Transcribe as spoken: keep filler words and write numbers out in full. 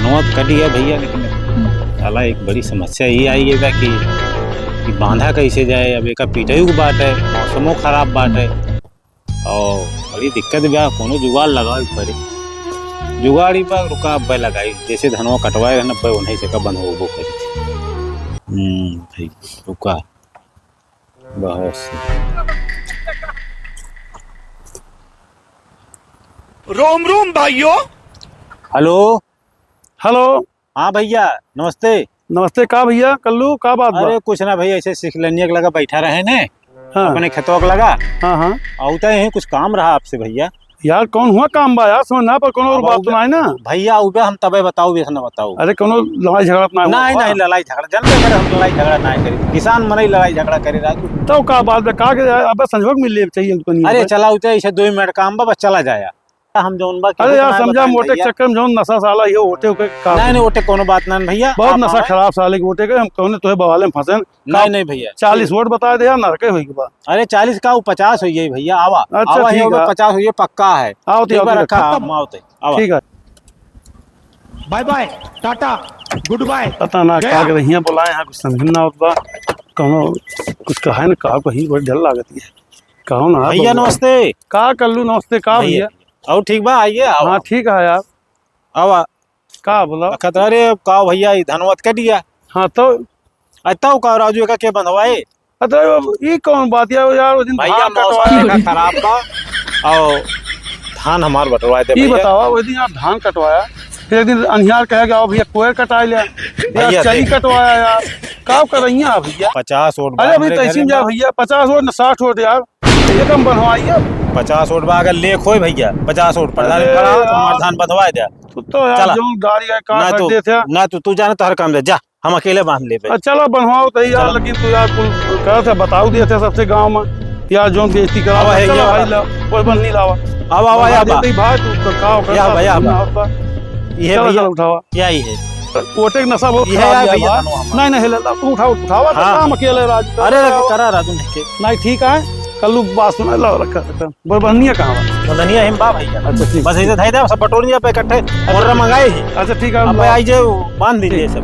मौत कटी है भइया, लेकिन साला एक बड़ी समस्या ये आई है बा कि, कि बांधा कैसे जाए। अब एका पीटई के बात है, मौसमो खराब बात है, और बड़ी दिक्कत बा, कोनो जुगाड़ लगावे के पड़ी। जुगाड़ ही बा, रुका, अब लगाई, जैसे धनवा कटवाए रहना, अब उन्हीं से का बंधवाबो करी। हम्म, ठीक, रुका। बहुत सही। रोम रोम भाइयों। हेलो। हेलो। हाँ भइया, नमस्ते। नमस्ते, का भइया कल्लू, का बात बा? अरे कुछ ना भइया, ऐसे सिखलनिया के लगा बैठा रहे ने, हाँ। अपने खेतवा के लगा। हाँ, हाँ। अउते यहीं कुछ काम रहा आपसे भइया। यार, कौन हुआ काम बा यार? समझ ना पर कौनो और अब बात तो उबे, नाहीं ना? भइया, उबे हम तबे बताऊ, बेस ना बताऊ। अरे, कौनो लड़ाई झगड़ा तो नाहीं हुआ नाहीं, बा? नाहीं, लड़ाई झगड़ा, जनते करे हम लड़ाई झगड़ा नाहीं करी। किसान मनई लड़ाई झगड़ा करे, राजू। तो का बात बा? का के यार, अबे संजोग मिल ले चाहिए दुकानिया अरे, पे। चला, उते ऐसे दो मिनट काम बा, बस चला जाया। हम जौन बा, अरे केहू यार, नाहीं समझा, बताएं मोटे के भइया। चक्कर में जौन नशा साला ये होटे के का नाहीं, नाहीं, होटे कौनो बात नाहीं भइया, बहुत आप नशा आवा। खराब साले के होटे के, हम कौने तोहे बवाले में फंसे। नहीं, नहीं भइया। चालीस वोट बताए दे यार, नरके होई के बा। अरे चालीस का, वो पचास होई है भइया, आवा। अच्छा, आवा, ठीक है। पचास होई है, पक्का है। आओ तो, ठीक बा, आओ तो, रखा, आओ। हम आओ तो, आवा। ठीक है। Bye bye, tata, goodbye. पता ना गया। का करे, हियाँ बोलाए हैं, कुछ समझ में ना आवत बा। कौनो कुछ कहा है ना, का कही, बड़ी डर लागत है। कहो ना भइया, बोलो। नमस्ते। का कल्लू, नमस्ते, का भइया? भइया? और ठीक बा, आइए, आवा। हाँ, ठीक है यार। आवा। का बोला? अखत, अरे, का भइया, ई धनवा त कट गया। हाँ, तो? अ, तउ का राजू, एका के बंधवाए? अरे, ई कौन बात यार, यार, उस दिन भइया, धान मौसम कटवाया। एका खराब बा, और धान हमार बटवाए दे ई भइया। बतावा, उस दिन आप धान कटवाया, फिर एक दिन अनियार कहे कि, "आओ भइया, कोयर कटाए ले।" यार, भइया, चरी देख। कटवाया यार, का कर रही हैं आप भइया? पचास वोट अरे, बा अभी हमरे तैसीम घरे जा में। भइया, पचास वोट न, साठ वोट यार। ये कम बनवाइए। पचास वोट बा, अगर लेख होए भइया, पचास वोट प्रधान अरे खड़ा हो, तो यार। हमार धान बंधवाए दे। तू तो यार चला। जौन गाड़ी है, का ना कर तू, देत है? ना तू, तू जाने तो हर काम दे, जा, हम अकेले बांध लेबे। अच्छा, चला बनवाओ तो यार, चला। लेकिन तू यार कुल करत है, बताऊ देत है सबसे गाँव में। यार जौन बेइज्जती करा, अब है चला ये भाई, वाला। ला, कोई बन नहीं लावा। अब आवा, बनवा या बा। देते ही भाई, तू तो का हो, या करता बा, या तू बा। ना होता। ये चला, भइया, चला उठावा। या ही है। वोटे के नशा बहुत ये खराब है है भइया, यार। धनवा हमारा। नहीं, नहीं, ले ला, तू उठाओ, उठावा, तो हाँ। काम अकेले राज कर अरे, रहा हो। करा रहा तू नहीं के। नहीं, ठीक है, कल्लू बात सुना, ला, रखा, रखा। बोल, बहनिया कहाँ बा? बहनिया हम बा भइया। अच्छा, ठीक। बस ऐसे धई दे, सब बटोर लिया पे इकट्ठे, अच्छा। ऑर्डर मंगाए ही। अच्छा, ठीक है, अब ला। भाई, आई जे, बांध दीजिए ठीक। सब।